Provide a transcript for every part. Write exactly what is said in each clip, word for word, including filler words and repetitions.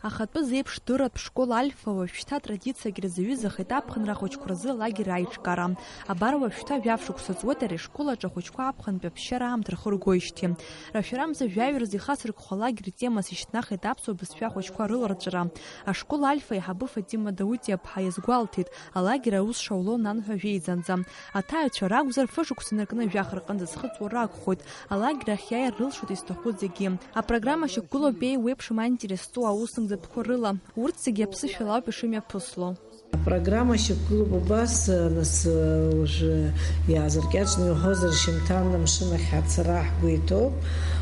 Ахатәы зеиԥшдырратә школ Альфа уажәшьҭа атрадициагь рзаҩызахеит аԥхынра ахәыҷқәа рзы алагер аиҿкаара. Абар уажәшьҭа жәаф шықәса ҵуеит ари ашкол аҿы ахәыҷқәа аԥхынтәи аԥсшьара аамҭа рхыргоижьҭеи. Рашәарамза жәаҩа рзы ихацыркхо алагер итемас ишьҭнахит аԥсуа бызшәа ахәыҷқәа рыларҵәара. Ашкол Альфа аиҳабы Фатима Даутиаԥҳа иазгәалҭеит, алагер аус шауло нанҳәа жәеизанӡа. Аҭаҩцәа ракәзар, фышықәса инаркны жәаха рҟынӡа зхыҵуа ракәхоит. Алагер ахь иааир рылшоит изҭаху зегьы. Апрограмма шьақәгылоуп еиуеиԥшым аинтерес зҵоу аусумҭақәа рыла. Урҭ зегьы аԥсышәала ауп ишымҩаԥысло. Апрограмма шьақәгылоуп убас, нас, уажәы иаазыркьаҿны иуҳәозар, шьымҭан амшын ахь ацара ҳгәы иҭоуп.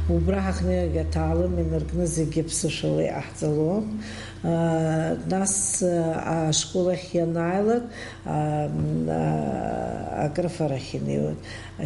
Убра ҳахьнеилак аҭаалым инаркны зегьы аԥсышәала иҟаҳҵалон. Нас ашкол ахь ианааилак, акрыфарахь инеиуан.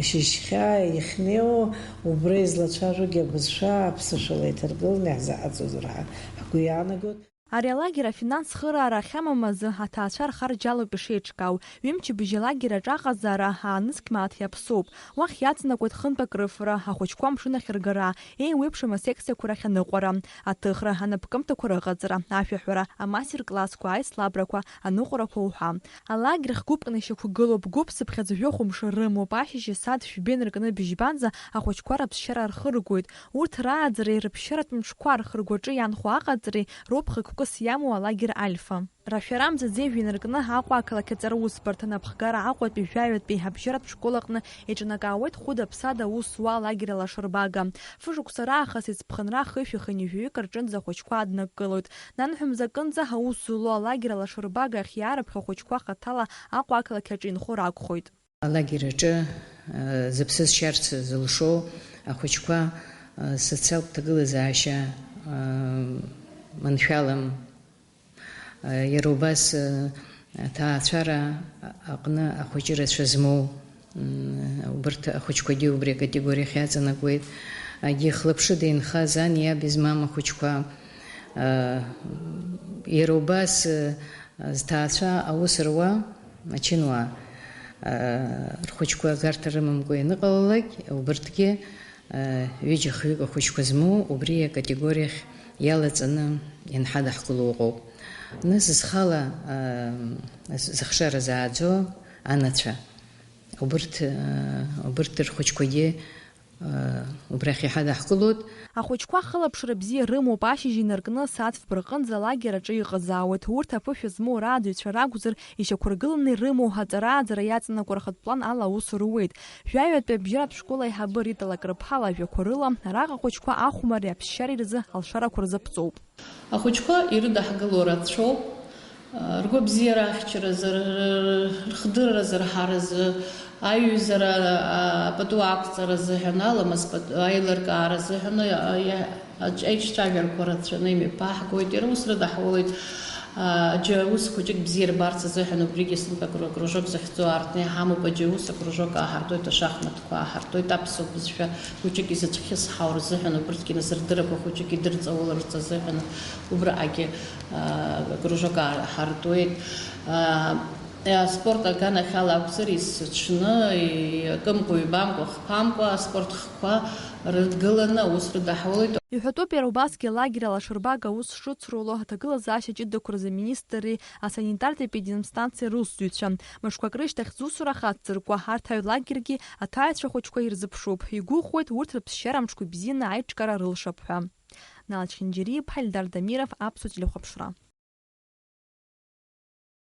Шьыжьхьа иахьнеиуа, убра излацәажәогьы абызшәа аԥсышәала иҭаргыланы иаҳзаҟаҵозар ҳәа ҳгәы иаанагоит. Ари алагер афинанс цхыраара ахьамам азы аҭаацәа рхарџьалоуп ишеиҿкаау. Ҩымчыбжьа алагер аҿы аҟазаара аанызқь мааҭ иаԥсоуп. Уахь иаҵанакуеит хынтә акрыфара, ахәыҷқәа амшын ахь ргара, еиуеиԥшым асекциақәа рахь аныҟәара, аҭыхра, анапкымҭақәа рыҟаҵара, ашәаҳәара, амастер-классқәа, аицлабрақәа, аныҟәарақәа уҳәа. Алагер хгәыԥкны ишьақәгылоуп, гәыԥ-сыԥхьаӡа жәохә мшы рымоуп, ашьыжь асааҭ шәбеи инаркны быжьбанӡа ахәыҷқәа рыԥсшьара рхыргоит. Урҭ рааӡареи рыԥсшьаратә мшқәа рхыргәаҿы иаанхо аҟаҵареи роуп хықәкыс иамоу алагер Альфа. Рашәарамза зежә инаркны Аҟәа ақалақь аҵара усбарҭа анапхгара Аҟәатәи жәаҩатәи абжьаратә школ аҟны еиҿнакаауеит хәыда-ԥсада аус зуа алагер алашарбага. Фышықәса раахыс иҵԥхынра хышә-хынҩажәаҩык рҿынӡа ахәыҷқәа аднакылоит. Нанҳәа мзакынӡа аус зуло алагер алашарбага ахь иаарыԥхьо ахәыҷқәа хаҭала Аҟәа ақалақь аҿы инхо ракәхоит. Алагер аҿы, э, зыԥсы зшьарц зылшо ахәыҷқәа, э, социалтә ҭагылазаашьа, э, маншәалам. Э, иара убас, э, аҭаацәара аҟны ахәыҷы рацәа змоу, м, убырҭ ахәыҷқәагьы убри акатегориахь иаҵанакуеит. Агьи хлаԥшыда инхаз ани иаби змам ахәыҷқәа, э, иара убас, э, зҭаацәа аус руа, ачынуаа, э, рхәыҷқәа агарҭа рымамкәа ианыҟалалак, убырҭгьы, э, ҩыџьа-хҩык ахәыҷқәа змоу убри акатегориахь иалаҵаны ианҳадаҳкыло ыҟоуп. Нас зхала, э, з-, зыхшара зааӡо анацәа, убырҭ, э, убырҭ рхәыҷқәагьы Убрахь иҳадаҳкылоит. Ахәыҷқәа хылаԥшра бзиа рымоуп, ашьыжь инаркны сааҭ фба рҟынӡа алагер аҿы иҟазаауеит. Урҭ аԥышәа змоу рааӡаҩцәа ракәзар, ишьақәыргыланы ирымоу аҵарааӡара иаҵанакуа рхатә план ала аус руеит. Жәаҩатәи абжьаратә школ аиҳабы Рита Лакрыԥҳа лажәақәа рыла, араҟа ахәыҷқәа ахәмари аԥсшьареи рзы алшарақәа рзаԥҵоуп. Ахәыҷқәа ирыдаҳгыло рацәоуп. Ргәабзиара ахьчаразы, рхдырра зырҳаразы, аиҩызара, а, пату ақәҵара азыҳәан, аламыс пату аилыркаара азыҳәан, а, иа-, аҿ-, аиҿцәажәарақәа рацәаны имҩаԥаҳгоит. Иара ус рыдаҳулоит, а, џьа ус хәыҷык бзиа рбарц азыҳәан, убригьы сынтәа акру-, акружок захьӡу аартны иҳамоуп, аџьа ус акружок ааҳартуеит, ашахматқәа ааҳартуеит, аԥсуа бызшәа хәыҷык изыцәхьысҳау рзыҳәан, убырҭгьы нас рдыррақәа хәыҷык идырҵауларц азыҳәан, убраҟагьы, а, акружок ааҳартуеит. А, Аспорт аганахьала акәзар, есыҽны, акымкәа-ҩбамкәа, хԥамкәа аспорт хкқәа рыдгыланы аус рыдаҳулоит. Иҳәатәуп иара убасгьы алагер алашарбага аус шыцруло аҭагылазаашьа ҷыдақәа рзы аминистрреи асанитартә-епидемстанциа русзуҩцәа. Мышқәак рышьҭахь зусура хацзыркуа арҭ аҩлагергьы аҭаҩцәа хәыҷқәа ирзыԥшуп. Игәыӷуеит урҭ рыԥсшьара амҿқәа ибзианы аиҿкаара рылшап ҳәа. Нал Чхинџьариа-иԥҳа, Ельдар Дамиров, Аԥсуа телехәаԥшра.